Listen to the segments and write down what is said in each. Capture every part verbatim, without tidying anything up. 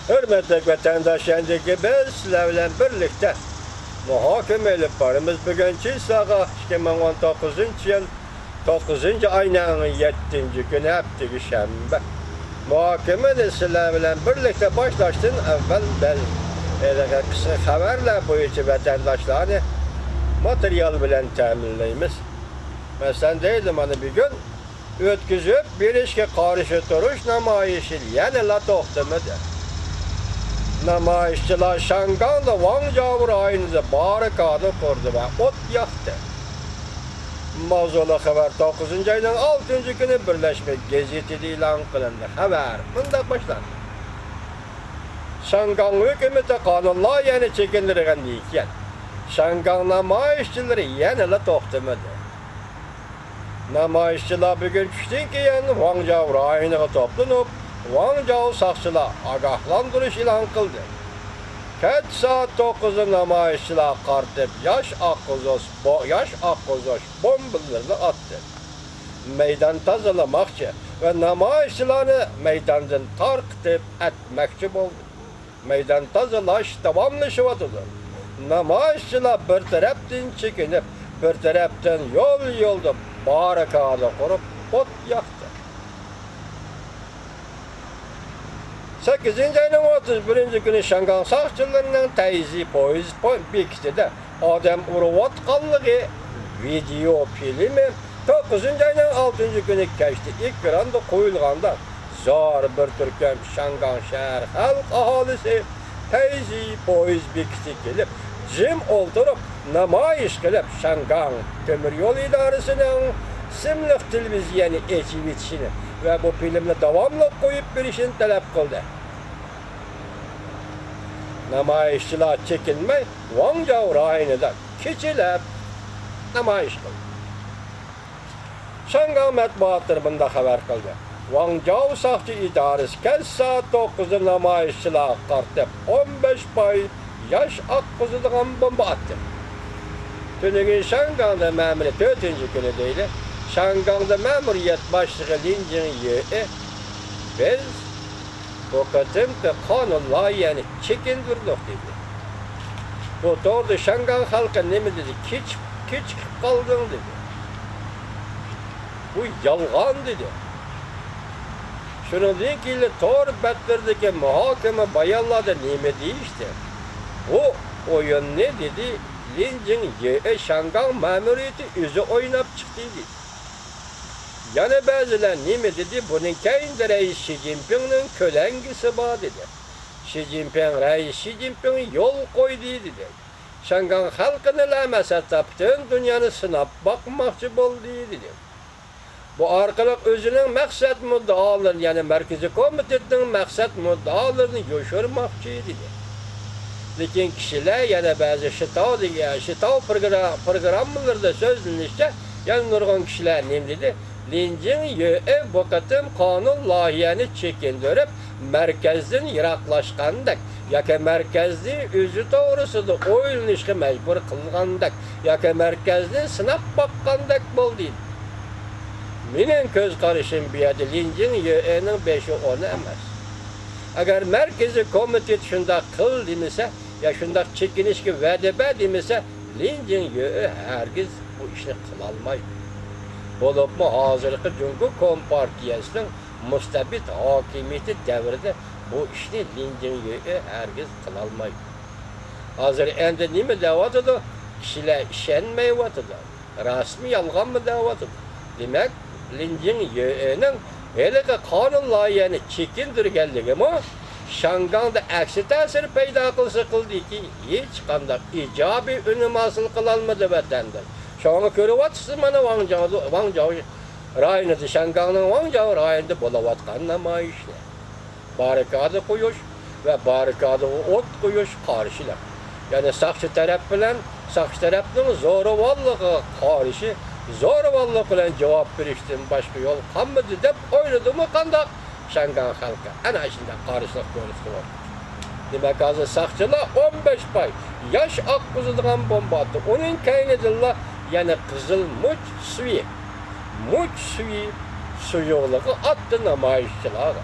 ھۆرمەتلىك ۋەتەنداشلار، ئەمدىكى بىز سىلەر بىلەن بىرلىكتە مۇھاكىمە ئېلىپ بارىمىز. بۈگۈن چىساغا ئىككى مىڭ ئون توققۇزىنچى يىل توققۇزىنچى ئاينىڭ يەتتىنچى كۈنى، ھەپتىگە شەنبە. مۇھاكىمىنى سىلەر بىلەن بىرلىكتە باشلاشتىن ئەۋۋەل بىز ھېلىقى قىسقا خەۋەرلەر بويىچە ۋەتەنداشلارنى ماتېرىيال بىلەن تەمىنلەيمىز. مەسىلەن، دەيدۇ، مانا بۈگۈن ئۆتكۈزۈپ بېرىشكە قارشى تۇرۇش نامايىشى يەنىلا توختىمىدى. نامايىشچىلار شياڭگاڭدا ۋاڭجاۋ رايونىدا باررىكادا قۇردى ۋە ئوت ياقتى. ماۋزۇلۇق خەۋەر توققۇزىنچى ئاينىڭ ئالتىنچى كۈنى بىرلەشمە گېزىتىدە ئېلان قىلىندى. خەۋەر مۇنداق باشلاندى: شياڭگاڭ ھۆكۈمىتى قانۇن لايىھەنى چېكىندۈرگەندىن كېيىن، شياڭگاڭ نامايىشچىلىرى يەنىلا توختىمىدى. نامايىشچىلار بۈگۈن چۈشتىن كېيىن ۋاڭجاۋ رايونىغا توپلىنىپ، ۋاڭجاۋ ساقچىلار ئاگاھلاندۇرۇش ئېلان قىلدى. كەچ سائەت توققۇزدا نامايىشچىلار قارىتىپ ياش ئاققۇزۇش، بو-، ياش ئاققۇزۇش بومبىلىرىنى ئاتتى. مەيدان تازىلىماقچى ۋە نامايىشچىلارنى مەيداندىن تارقىتىپ ئەتمەكچى بولدى. مەيدان تازىلاش داۋاملىشىۋاتىدۇ. نامايىشچىلار بىر تەرەپتىن چېكىنىپ، بىر تەرەپتىن يول-يولدا باررىكادا قۇرۇپ، ئوت ياقتى. سەككىزىنچى ئاينىڭ ئوتتۇز بىرىنچى كۈنى شياڭگاڭ ساقچىلىرىنىڭ تەيزى پويىز پو-، بېكىتىدە ئادەم ئۇرۇۋاتقانلىقى ۋىدېئو فىلىمى، توققۇزىنچى ئاينىڭ ئالتىنچى كۈنى كەچتە ئېكراندا قويۇلغاندا، زور بىر تۈركۈم شياڭگاڭ شەھەر خەلق ئاھالىسى تەيزى پويىز بېكىتىگە كېلىپ، جىم ئولتۇرۇپ، نامايىش قىلىپ، شياڭگاڭ تۆمۈر يول ئىدارىسىنىڭ سىملىق تېلېۋىزىيەنى ئېچىۋېتىشىنى ۋە بۇ فىلىمنى داۋاملىق قويۇپ بېرىشىنى تەلەپ قىلدى. نامايىشچىلار چېكىنمەي، ۋاڭجاۋ رايونىدا كېچىلەپ نامايىش قىلدى. شياڭگاڭ مەتبۇئاتلىرى مۇنداق خەۋەر قىلدى: ۋاڭجاۋ ساقچى ئىدارىسى كەچ سائەت توققۇزدا نامايىشچىلارغا قارىتىپ ئون بەش پاي ياش ئاققۇزىدىغان بومبا ئاتتى. تۈنۈگۈن شياڭگاڭدا مەمۇرىي تۆتىنچى كۈنى دەيلى. شياڭگاڭدا مەمۇرىيەت باشلىقى لىن جىڭيې: بىز بۇ قېتىمقى قانۇن لايىھەنى چېكىندۈردۇق، دېدى. بۇ توغرىدا شياڭگاڭ خەلقى نېمە دېدى؟ كېچىك-، كېچىكىپ قالدىڭ، دېدى. بۇ يالغان، دېدى. شۇنىڭدىن كېيىن تور بەتلىرىدىكى مۇھاكىمە بايانلاردا نېمە دېيىشتى؟ بۇ ئويۇننى، دېدى، لىن جىڭيې شياڭگاڭ مەمۇرىيىتى ئۆزى ئويناپ چىقتى، دېدى. يەنە بەزىلەر نېمە دېدى؟ بۇنىڭ كەينىدە رەئىس شى جىنپىڭنىڭ كۆلەڭگىسى بار، دېدى. شى جىنپىڭ، رەئىس شى جىنپىڭ يول قويدى، دېدى. شياڭگاڭ خەلقىنىلا ئەمەس، ھەتتا پۈتۈن دۇنيانى سىناپ باقماقچى بولدى، دېدى. بۇ ئارقىلىق ئۆزىنىڭ مەقسەت مۇددىئالىرىنى، يەنى مەركىزىي كومىتېتنىڭ مەقسەت مۇددىئالىرىنى يوشۇرماقچى، دېدى. لېكىن كىشىلەر يەنە بەزى شىتاۋ دېگەن، شىتاۋ پروگرا-، پروگراممىلىرىدا سۆزلىنىشىچە، يەنە نۇرغۇن كىشىلەر نېمە دېدى؟ لىن جىڭيې بۇ قېتىم قانۇن لايىھەنى چېكىندۈرۈپ، مەركەزدىن يىراقلاشقاندەك ياكى مەركەزنى ئۆزى توغرىسىدا ئويلىنىشقا مەجبۇر قىلغاندەك ياكى مەركەزنى سىناپ باققاندەك بولدى. مېنىڭ كۆز قارىشىم، بۇ يەردە لىن جىڭيېنىڭ بېشى ئورنى ئەمەس. ئەگەر مەركىزىي كومىتېت شۇنداق قىل دېمىسە، يا شۇنداق چېكىنىشكە ۋەدە بەر دېمىسە، لىن جىڭيې ھەرگىز بۇ ئىشنى قىلالمايدۇ. بولۇپمۇ ھازىرقى جۇڭگو كومپارتىيەسىنىڭ مۇستەبىت ھاكىمىيىتى دەۋرىدە بۇ ئىشنى لىن جىڭيې ھەرگىز قىلالمايدۇ. ھازىر ئەمدى نېمە دەۋاتىدۇ؟ كىشىلەر ئىشەنمەيۋاتىدۇ. راستمۇ يالغانمۇ دەۋاتىدۇ. دېمەك، لىن جىڭيېنىڭ ھېلىقى قانۇن لايىھەنى چېكىندۈرگەنلىكىمۇ شياڭگاڭدا ئەكسى تەسىر پەيدا قىلسا قىلدىكى، ھېچقانداق ئىجابىي ئۈنۈم ھاسىل قىلالمىدى ۋەتەنداش. شۇڭا كۆرۈۋاتىسىز مانا ۋاڭجاۋ، ۋاڭجاۋ رايونىدا، شياڭگاڭنىڭ ۋاڭجاۋ رايونىدا بولۇۋاتقان نامايىشنى. باررىكادا قويۇش ۋە باررىكادىغا ئوت قويۇش، قارشىلىق. يەنى ساقچى تەرەپ بىلەن، ساقچى تەرەپنىڭ زورىۋاللىقىغا قارشى زورىۋاللىق بىلەن جاۋاب بېرىشتىن باشقا يول قالمىدى دەپ ئويلىدىمۇ قانداق؟ شياڭگاڭ خەلقى ئەنە شۇنداق قارشىلىق كۆرسىتىۋاتىدۇ. دېمەك، ھازىر ساقچىلار ئون بەش پاي ياش ئاققۇزىدىغان بومبا ئاتتى. ئۇنىڭ كەينىدىنلا يەنە قىزىل مۇچ سۈيى، مۇچ سۈيى سۇيۇقلۇقى ئاتتى نامايىشچىلارغا.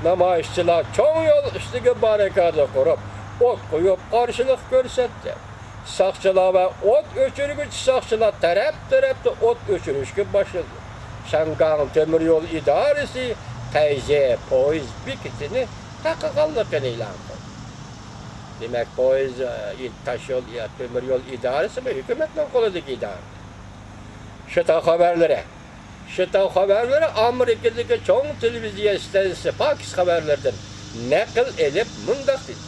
نامايىشچىلار چوڭ يول ئۈستىگە باررىكادا قۇرۇپ، ئوت قويۇپ قارشىلىق كۆرسەتتى. ساقچىلار ۋە ئوت ئۆچۈرگۈچى ساقچىلار تەرەپ-تەرەپتە ئوت ئۆچۈرۈشكە باشلىدى. شياڭگاڭ تۆمۈر يول ئىدارىسى تەيزې پويىز بېكىتىنى تاقىغانلىقىنى ئېلان قىلدى. دېمەك، پويىز، ئى، تاش يول، ئى، تۆمۈر يول ئىدارىسىمۇ ھۆكۈمەتنىڭ قولىدىكى ئىدارە. شىتاۋ خەۋەرلىرى. شىتاۋ خەۋەرلىرى ئامېرىكىدىكى چوڭ تېلېۋىزىيە ئىستانسىسى فاكس خەۋەرلىرىدىن نەقىل ئېلىپ مۇنداق دېدى: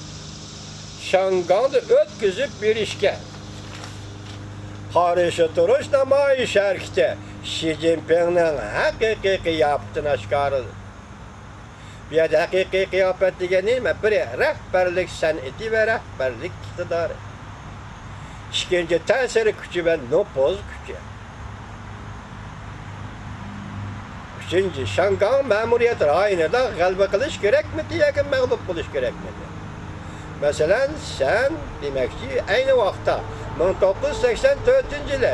شياڭگاڭدا ئۆتكۈزۈپ بېرىشكە قارشى تۇرۇش نامايىش ھەرىكىتى شى جىنپىڭنىڭ ھەقىقىي قىياپىتىنى ئاشكارىلىدى. بۇ يەردە ھەقىقىي قىياپەت دېگەن نېمە؟ بىرى، رەھبەرلىك سەنئىتى ۋە رەھبەرلىك ئىقتىدارى. ئىككىنچى، تەسىر كۈچى ۋە نوپۇز كۈچى. ئۈچىنچى، شياڭگاڭ مەمۇرىيەت رايونىدا غەلىبە قىلىش كېرەكمىدى ياكى مەغلۇپ بولۇش كېرەكمىدى؟ مەسىلەن، سەن دېمەكچى، ئەينى ۋاقىتتا مىڭ توققۇز يۈز سەكسەن تۆتىنچى يىلى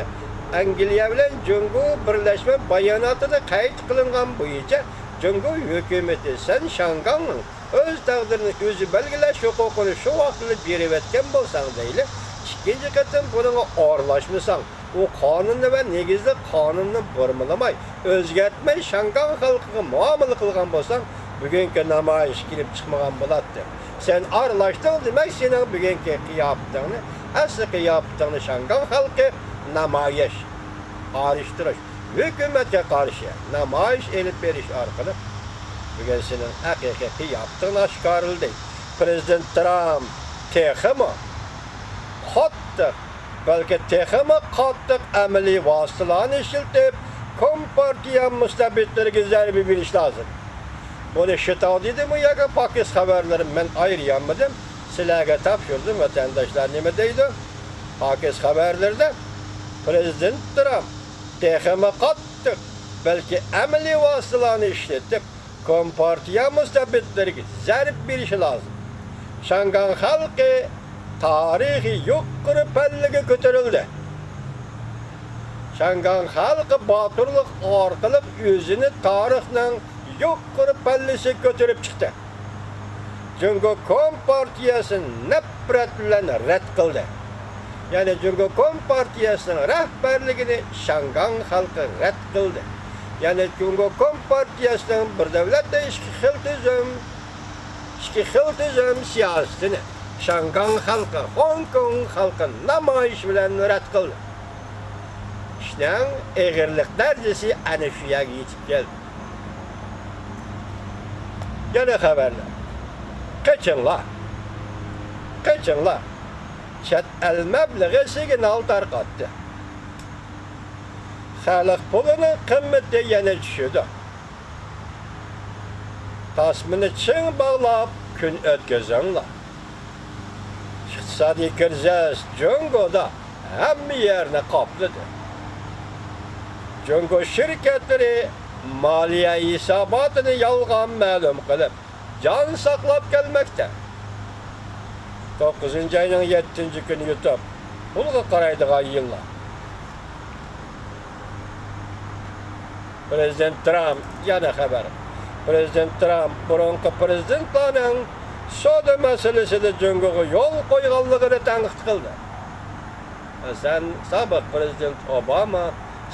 ئەنگلىيە بىلەن جۇڭگو بىرلەشمە باياناتىدا قەيت قىلىنغان بويىچە، جۇڭگو ھۆكۈمىتى سەن شياڭگاڭنىڭ ئۆز تەقدىرىنى ئۆزى بەلگىلەش ھوقۇقىنى شۇ ۋاقىتلا بېرىۋەتكەن بولساڭ دەيلى، ئىككىنچى قېتىم بۇنىڭغا ئارىلاشمىساڭ، ئۇ قانۇننى ۋە نېگىزلىك قانۇننى بۇرمىلىماي، ئۆزگەرتمەي شياڭگاڭ خەلقىگە مۇئامىلە قىلغان بولساڭ، بۈگۈنكى نامايىش كېلىپ چىقمىغان بولاتتى. سەن ئارىلاشتىڭ، دېمەك، سېنىڭ بۈگۈنكى قىياپىتىڭنى، ئەسلى قىياپىتىڭنى شياڭگاڭ خەلقى نامايىش، ئايرىشتۇرۇش، ھۆكۈمەتكە قارشى نامايىش ئېلىپ بېرىش ئارقىلىق بۈگۈن سېنىڭ ھەقىقىي قىياپىتىڭنى ئاشكارىلىدى. پىرېزىدېنت ترامپ تېخىمۇ قاتتىق، بەلكى تېخىمۇ قاتتىق ئەمەلىي ۋاسىتىلارنى ئىشلىتىپ، كومپارتىيە مۇستەبىتلىرىگە زەربە بېرىش لازىم. بۇنى شىتاۋ دېدىمۇ ياكى پاكىس خەۋەرلىرى، مەن ئايرىيالمىدىم. سىلەرگە تاپشۇردۇم، ۋەتەنداشلار نېمە دەيدۇ؟ پاكىس خەۋەرلىرىدە پىرېزىدېنت ترامپ تېخىمۇ قاتتىق، بەلكى ئەمەلىي ۋاسىتىلارنى ئىشلىتىپ، كومپارتىيە مۇستەبىتلىرىگە زەربە بېرىشى لازىم. شياڭگاڭ خەلقى تارىخىي يۇقىرى پەللىگە كۆتۈرۈلدى. شياڭگاڭ خەلقى باتۇرلۇق ئارقىلىق ئۆزىنى تارىخنىڭ يۇقىرى پەللىسىگە كۆتۈرۈپ چىقتى. جۇڭگو كومپارتىيەسىنى نەپرەت بىلەن رەت قىلدى. يەنى جۇڭگو كومپارتىيەسىنىڭ رەھبەرلىكىنى شياڭگاڭ خەلقى رەت قىلدى. يەنى جۇڭگو كومپارتىيەسىنىڭ بىر دۆلەتتە ئىككى خىل تۈزۈم، ئىككى خىل تۈزۈم سىياسىتىنى شياڭگاڭ خەلقى، خوڭكوڭ خەلقى نامايىش بىلەن رەت قىلدى. ئىشنىڭ ئېغىرلىق دەرىجىسى ئەنە شۇ يەرگە يېتىپ كەلدى. يەنە خەۋەرلەر. قېچىڭلار! قېچىڭلار! چەت ئەل مەبلىغى سىگنال تارقاتتى. خەلق پۇلىنىڭ قىممىتى يەنە چۈشىدۇ. تاسمىنى چىڭ باغلاپ كۈن ئۆتكۈزۈڭلار. ئىقتىسادىي كىرىزىس جۇڭگودا ھەممە يەرنى قاپلىدى. جۇڭگو شىركەتلىرى مالىيە ھېساباتىنى يالغان مەلۇم قىلىپ، جان ساقلاپ كەلمەكتە. توققۇزىنچى ئاينىڭ يەتتىنچى كۈنى يۇتۇپ، پۇلغا قارايدىغان يىللار. پىرېزىدېنت ترامپ يەنە خەۋەر. پىرېزىدېنت ترامپ بۇرۇنقى پىرېزىدېنتلارنىڭ سودا مەسىلىسىدە جۇڭگوغا يول قويغانلىقىنى تەنقىد قىلدى. مەسىلەن، سابىق پىرېزىدېنت ئوباما،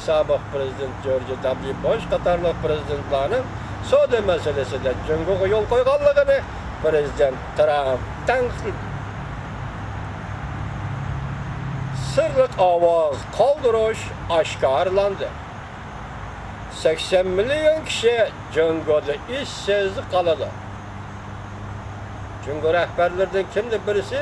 سابىق پىرېزىدېنت جورج دابليۇ بوش قاتارلىق پىرېزىدېنتلارنىڭ سودا مەسىلىسىدە جۇڭگوغا يول قويغانلىقىنى پىرېزىدېنت ترامپ تەنقىدلىدى. سىرلىق ئاۋاز قالدۇرۇش ئاشكارىلاندى. سەكسەن مىليون كىشى جۇڭگودا ئىشسىز قالىدۇ. جۇڭگو رەھبەرلىرىدىن كىمدە بىرسى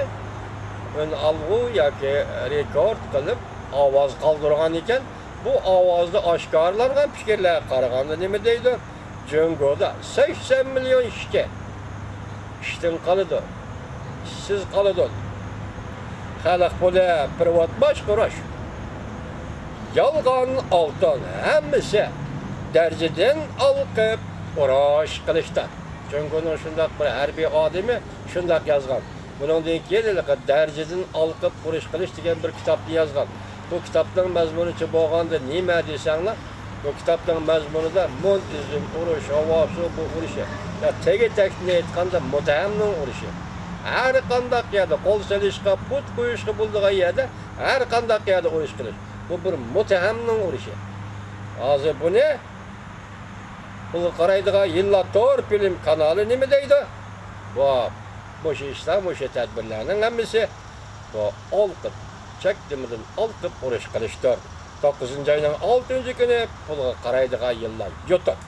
ئۈنئالغۇ ياكى رېكورت قىلىپ ئاۋاز قالدۇرغان ئىكەن، بۇ ئاۋازدا ئاشكارىلانغان پىكىرلەرگە قارىغاندا نېمە دەيدۇ؟ جۇڭگودا سەكسەن مىليون ئىشچى ئىشتىن قالىدۇ، ئىشسىز قالىدۇ. خەلق پۇلى، پىرىۋات باشقۇرۇش، يالغان ئالتۇن، ھەممىسى دەرىجىدىن ئالقىپ ئۇرۇش قىلىشتا. جۇڭگونىڭ شۇنداق بىر ھەربىي ئادىمى شۇنداق يازغان. بۇنىڭدىن كېيىن ھېلىقى دەرىجىدىن ئالقىپ ئۇرۇش قىلىش دېگەن بىر كىتابنى يازغان. بۇ كىتابنىڭ مەزمۇنى چى بولغاندا نېمە دېسەڭلار، بۇ كىتابنىڭ مەزمۇنىدا مونتىزم ئۇرۇش، ھاۋاسۇ بۇ ئۇرۇشى، تېگى-تەكتىنى ئېيتقاندا، مۇتتەھەمنىڭ ئۇرۇشى. ھەر قانداق يەردە قول سېلىشقا، پۇت قويۇشقا بولىدىغان يەردە، ھەر قانداق يەردە ئۇرۇش قىلىش. بۇ بىر مۇتتەھەمنىڭ ئۇرۇشى. ھازىر بۇنى پۇلغا قارايدىغان يىللار تور فىلىم كانالى نېمە دەيدۇ؟ بۇ، مۇشۇ ئىشلار، مۇشۇ تەدبىرلەرنىڭ ھەممىسى بۇ ئالقىپ، چەكلىمىدىن ئالقىپ ئۇرۇش قىلىشتۇر. توققۇزىنچى ئاينىڭ ئالتىنچى كۈنى پۇلغا قارايدىغان يىللار يۇتۇق.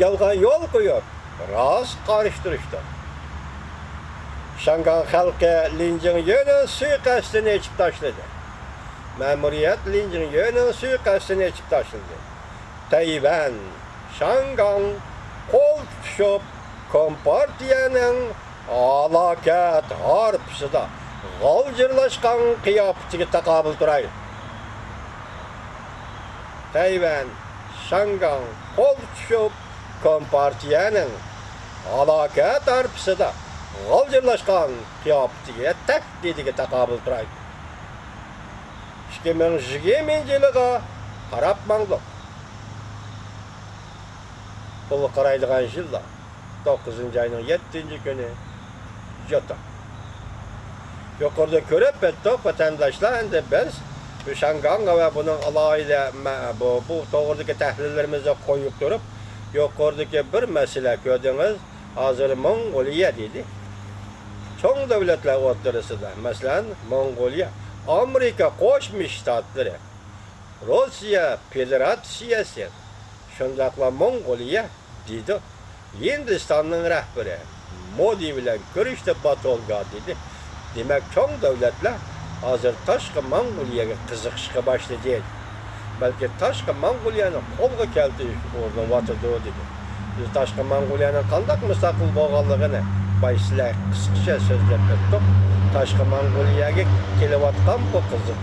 يالغان يول قويۇپ، راست قارشى تۇرۇشتۇر. شياڭگاڭ خەلقى لىن جىڭيۆنىڭ سۇيىقەستىنى ئېچىپ تاشلىدى. مەمۇرىيەت لىن جىڭيۆنىڭ سۇيىقەستىنى ئېچىپ تاشلىدى. تەيۋەن، شياڭگاڭ قول تۇتۇشۇپ، كومپارتىيەنىڭ ھالاكەت ھارپىسىدا غالجىرلاشقان قىياپىتىگە تاقابىل تۇراي. تەيۋەن، شياڭگاڭ قول تۇتۇشۇپ، كومپارتىيەنىڭ ھالاكەت ھارپىسىدا غالجىرلاشقان قىياپىتىگە، تەھدىتىگە تاقابىل تۇراي. ئىككى مىڭ يىگىرمىنچى يىلىغا قاراپ ماڭدۇق. پۇلغا قارايدىغان يىللار، توققۇزىنچى ئاينىڭ يەتتىنچى كۈنى يوتۇق. يۇقىرىدا كۆرۈپ ئۆتتۇق، ۋەتەنداشلار، ئەمدى بىز شياڭگاڭغا ۋە بۇنىڭ ئالاھىدە مە-، بۇ، بۇ توغرىدىكى تەھلىللىرىمىزنى قويۇپ تۇرۇپ، يۇقىرىدىكى بىر مەسىلە كۆردىڭىز، ھازىر موڭغۇلىيە دېدى. چوڭ دۆلەتلەر ئوتتۇرىسىدا، مەسىلەن، موڭغۇلىيە، ئامېرىكا قوشما شتاتلىرى، روسىيە فېدېراتسىيەسى، شۇنداقلا موڭغۇلىيە دېدى. ھىندىستاننىڭ رەھبىرى مودى بىلەن كۆرۈشتى، باتولگا دېدى. دېمەك، چوڭ دۆلەتلەر ھازىر تاشقى موڭغۇلىيەگە قىزىقىشقا باشلىدى. بەلكى تاشقى موڭغۇلىيەنى قولغا كەلتۈرۈشكە ئۇرۇنۇۋاتىدۇ، دېدى. بىز تاشقى موڭغۇلىيەنىڭ قانداق مۇستەقىل بولغانلىقىنى بايا سىلەرگە قىسقىچە سۆزلەپ ئۆتتۇق. تاشقى موڭغۇلىيەگە كېلىۋاتقان بۇ قىزىقىش